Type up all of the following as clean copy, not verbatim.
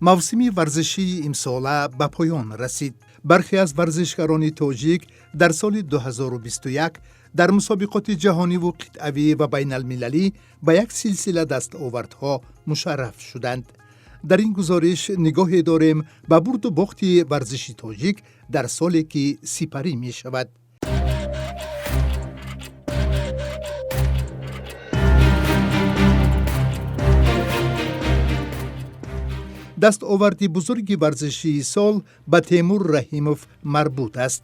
Мавсими варзишии имсола ба поён расид. Бархе аз варзишгарони тоҷик дар соли 2021 дар мусобиқоти ҷаҳониву қитъавӣ ва байналмилалӣ ба як силсила дастовардҳо мушарраф шуданд. Дар ин гузориш нигоҳе дорем ба бурду бохти варзиши тоҷик дар соле, ки сипарӣ мешавад. Дастоварди бузурги варзишии сол ба Темур Раҳимов марбут аст.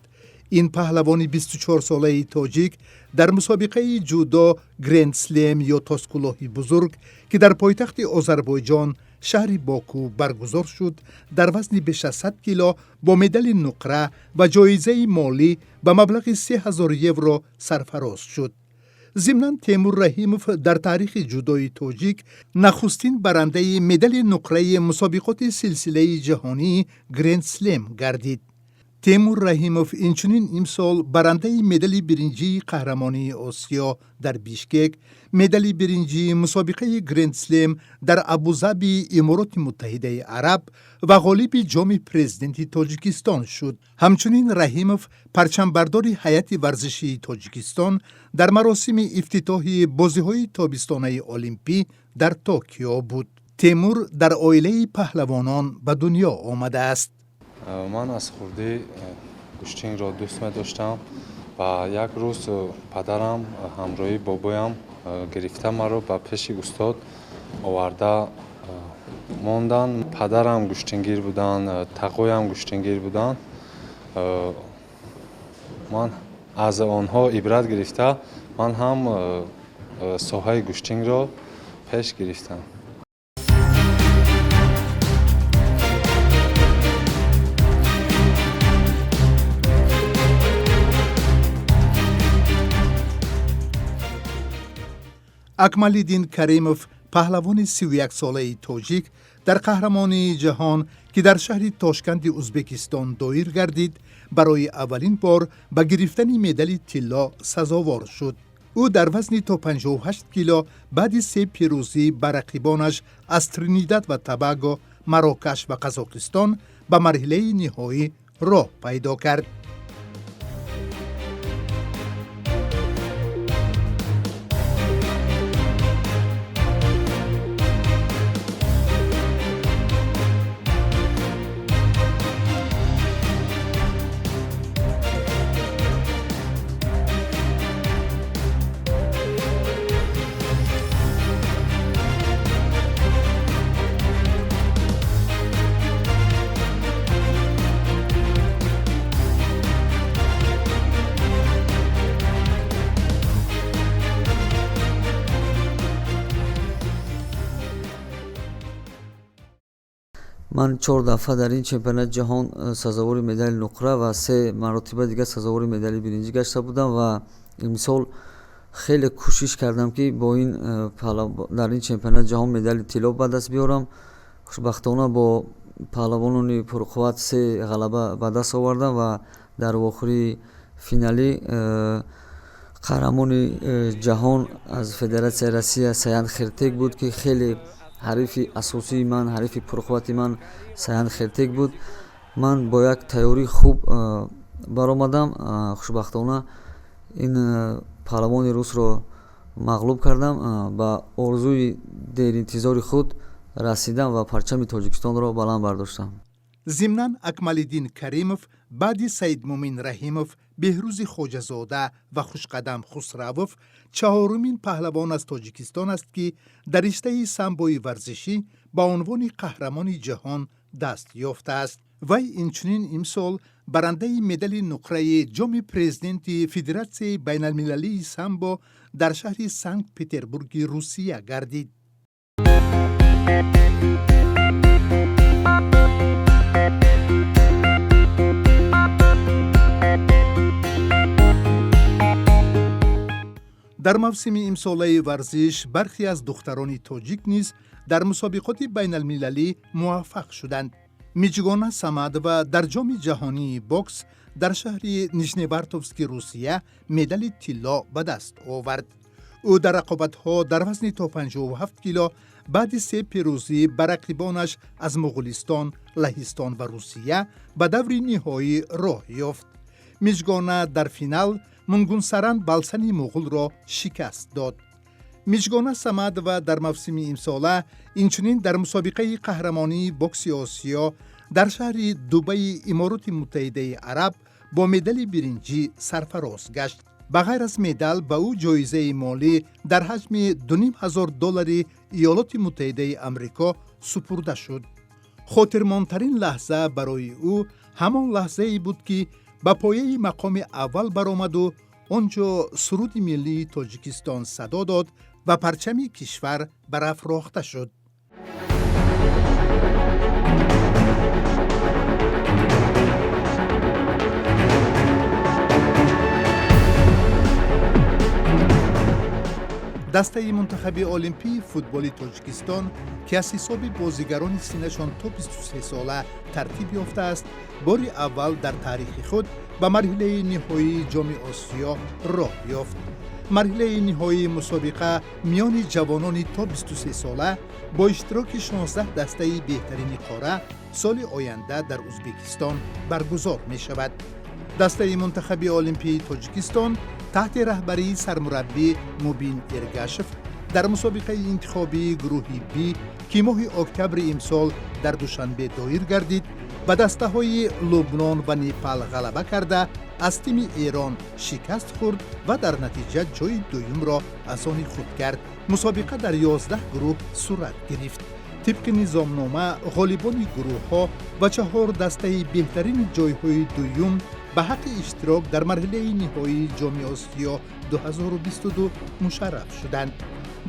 Ин паҳлавони 24-солаи тоҷик дар мусобиқаи ҷудо Грендслем ё Тоскулоҳи бузург, ки дар пойтахти Озарбойҷон, шаҳри Боку баргузор шуд, дар вазни беш аз 100 кило бо медали нуқра ва ҷоизаи молӣ ба маблағи 3000 евро сарфароз шуд. Зимнан, Темур Раҳимов дар таърихи ҷудои тоҷик нахустин барандаи медали нуқраи мусобиқоти силсилаи ҷаҳонии Грендслем гардид. Темур Раҳимов инчунин имсол барандаи медали биринҷии қаҳрамонии Осиё дар Бишкек, медали биринҷии мусобиқаи Грендслем дар Абузабии Имороти Муттаҳидаи Араб ва ғолиби Ҷоми Президенти Тоҷикистон шуд. Ҳамчунин Раҳимов парчамбардори ҳайати варзишии Тоҷикистон дар маросими ифтитоҳи бозиҳои тобистонаи олимпӣ дар Токио буд. Темур дар оилаи паҳлавонон ба дунё омадааст. Ман аз хурдӣ гӯштингро дӯст медоштам ва як рӯз падарам ҳамроҳи бобоям гирифта маро ба пеши устод оварда монданд. Падарам гӯштингир буданд, тағоям гӯштингир буданд. Ман аз онҳо ибрат гирифта, ман ҳам соҳаи гӯштингро пеш гирифтам. Акмалиддин Каримов, паҳлавони 31-солаи тоҷик, дар қаҳрамонии ҷаҳон, ки дар шаҳри Тошканди Узбекистон доир гардид, барои аввалин бор ба гирифтани медали тилло сазовор шуд. Ӯ дар вазни то 58 кило баъди се пирӯзӣ ба рақибонаш аз Тринидад ва Табаго, Марокаш ва Қазоқистон ба марҳилаи ниҳоӣ роҳ пайдо кард. Ман чор дафъа дар ин чемпионати ҷаҳон сазовори медали нуқра ва се маротиба дигар сазовори медали биринҷӣ гашта будам ва имсол хеле кӯшиш кардам, ки бо ин дар ин чемпионати ҷаҳон медали тилло ба даст биёрам. Хушбахтона, бо паҳлавонони пурқувват се ғалаба ба даст овардам ва дар вохӯрии финалӣ қаҳрамони ҷаҳон аз Федератсияи Россия Саян Хертек буд, ки хеле ҳарифи асосии ман, ҳарифи пурқуввати ман Саян Хертек буд. Ман бо як тайёрии хуб баромадам. Хушбахтона, ин паҳлавони русро мағлуб кардам, ба орзуи деринтизори худ расидам ва парчами Тоҷикистонро баланд бардоштам. Зимнан, Акмалиддин Каримов баъди Саидмумин Раҳимов, Беҳрӯзи Хоҷазода ва Хушқадам Хусравов чаҳорумин паҳлавон аз Тоҷикистон аст, ки дар риштаи самбои варзишӣ ба унвони қаҳрамони ҷаҳон даст ёфтааст. Вай инчунин имсол барандаи медали нуқраи Ҷоми Президенти Федератсияи байналмилалии самбо дар шаҳри Санкт Петербурги Русия гардид. Дар мавсими имсолаи варзиш бархе аз духтарони тоҷик низ дар мусобиқоти байналмилалӣ муваффақ шуданд. Миҷгона Самадова дар Ҷоми ҷаҳонии бокс дар шаҳри Нижневартовски Русия медали тилло ба даст овард. Ӯ дар рақобатҳо дар вазни то 57 кило баъди се пирӯзӣ ба рақибонаш аз Муғулистон, Лаҳистон ва Русия ба даври ниҳоӣ роҳ ёфт. Мижгона дар финал Мунгунсаран Балсани муғулро шикаст дод. Мижгона Самадова дар мавсими имсола инчунин дар мусобиқаи қаҳрамонии бокси Осиё дар шаҳри Дубаи Имороти Муттаҳидаи Араб бо медали биринҷӣ сарфароз гашт. Ба ғайр аз медал ба ӯ ҷоизаи молӣ дар ҳаҷми 2500 доллари Иёлоти Муттаҳидаи Амрико супурда шуд. Хотирмонтарин лаҳза барои ӯ ҳамон лаҳзае буд, ки ба пояи мақоми аввал баромаду он ҷо суруди миллии Тоҷикистон садо дод ва парчами кишвар барафрохта шуд. Дастаи мунтахаби олимпии футболи Тоҷикистон, ки аз ҳисоби бозигарони синнашон то 23 сола тартиб ёфтааст, бори аввал дар таърихи худ ба марҳилаи ниҳоии Ҷоми Осиё роҳ ёфт. Марҳилаи ниҳоии мусобиқа миёни ҷавонони то 23 сола бо иштироки 16 дастаи беҳтарини қора соли оянда дар Узбекистон баргузор мешавад. Дастаи мунтахаби олимпии Тоҷикистон таҳти раҳбарии сармураббӣ Мубин Эргашев дар мусобиқаи интихобии гурӯҳи Б, ки моҳи октябри имсол дар Душанбе доир гардид, ба дастаҳои Лубнон ва Непал ғалаба карда, аз тими Эрон шикаст хӯрд ва дар натиҷа ҷои дуюмро аз они худ кард. Мусобиқа дар 11 гурӯҳ сурат гирифт. Тибқи низомнома, ғолибони гурӯҳҳо ва чаҳор дастаи беҳтарини ҷойҳои дуюм ба ҳаққи иштирок дар марҳилаи ниҳоии Ҷоми Осиё 2022 мушарраф шуданд.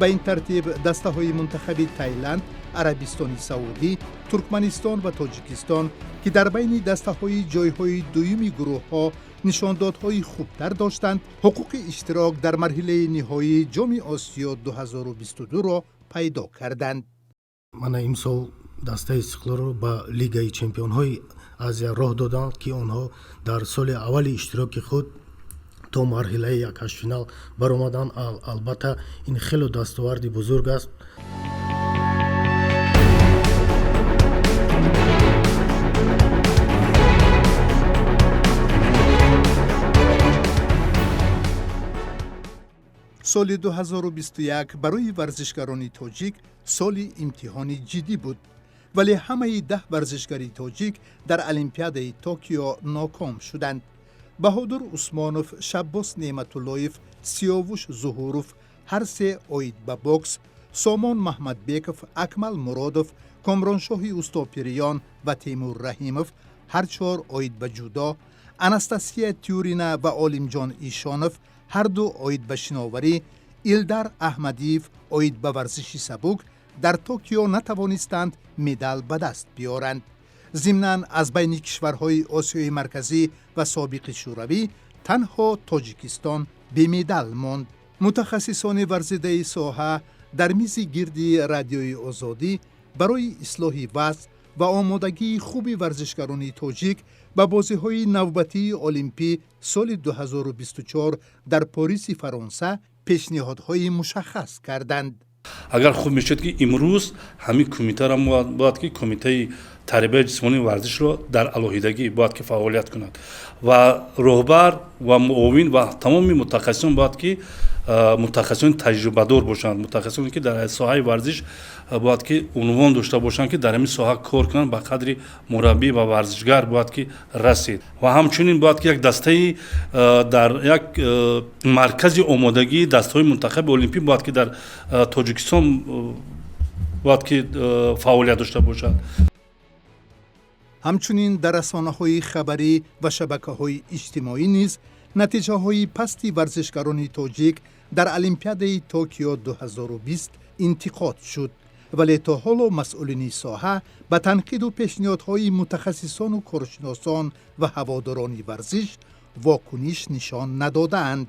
Ба ин тартиб, дастаҳои мунтахаби Тайланд, Арабистони Саудӣ, Туркманистон ва Тоҷикистон, ки дар байни дастаҳои ҷойҳои дуюми гурӯҳҳо нишондодҳои хубтар доштанд, ҳуқуқи иштирок дар марҳилаи ниҳоии Ҷоми Осиё 2022-ро пайдо карданд. Мана имсол дастаи Истиқлолро ба Лигаи чемпионҳои Азия роҳ доданд, ки онҳо дар соли аввали иштироки худ то марҳилаи якҳаштфинал баромаданд. Албатта, ин хеле дастоварди бузург аст. Соли 2021 барои варзишгарони тоҷик соли имтиҳони ҷиддӣ буд, вале ҳамаи 10 варзишгари тоҷик дар Олимпиадаи Токио ноком шуданд. Баҳодур Усмонов, Шаббос Неъматуллоев, Сиёвуш Зуҳуров, ҳар се оид ба бокс, Сомон Маҳмадбеков, Акмал Муродов, Комроншоҳи Устопириён ва Темур Раҳимов, ҳар чор оид ба ҷудо, Анастасия Тюрина ва Олимҷон Ишонов, ҳарду оид ба шиноварӣ, Илдар Аҳмадиев оид ба варзиши сабук дар Токио натавонистанд медал ба даст биёранд. Зимнан, аз байни кишварҳои Осиёи Марказӣ ва собиқи Шӯравӣ танҳо Тоҷикистон бемедал монд. Мутахассисони варзидаи соҳа дар мизи гирди Радиои Озодӣ барои ислоҳи вазъ ва омодагии хуби варзишгарони тоҷик ба бозиҳои навбатии олимпӣ соли 2024 дар Пориси Фаронса пешниҳодҳои мушаххас карданд. Агар хуб мешуд, ки имрӯз ҳамин кумитаро бояд ки кумитаи тарбияи ҷисмонии варзишро дар алоҳидагӣ бояд ки фаъолият кунад ва роҳбар ва муовин ва тамоми мутахассисон бояд ки мутахассисони таҷрибадор бошанд, мутахассисоне ки дар соҳаи варзиш бояд ки унвон дошта бошанд, ки дар ҳамин соҳа кор кунанд, ба қадри мураббӣ ва варзишгар бояд ки расид. Ва ҳамчунин бояд ки як дастаи дар як маркази омодагии дастаҳои мунтахаби олимпӣ бояд ки дар Тоҷикистон бояд ки фаъолият дошта бошад. Ҳамчунин дар расонаҳои хабарӣ ва шабакаҳои иҷтимоӣ низ натиҷаҳои пасти варзишгарони тоҷик дар Олимпиадаи Токио 2020 интиқод шуд, вале то ҳоло масъулини соҳа ба танқиду пешниҳодҳои мутахассисону коршиносон ва ҳаводорони варзиш вокуниш нишон надодаанд.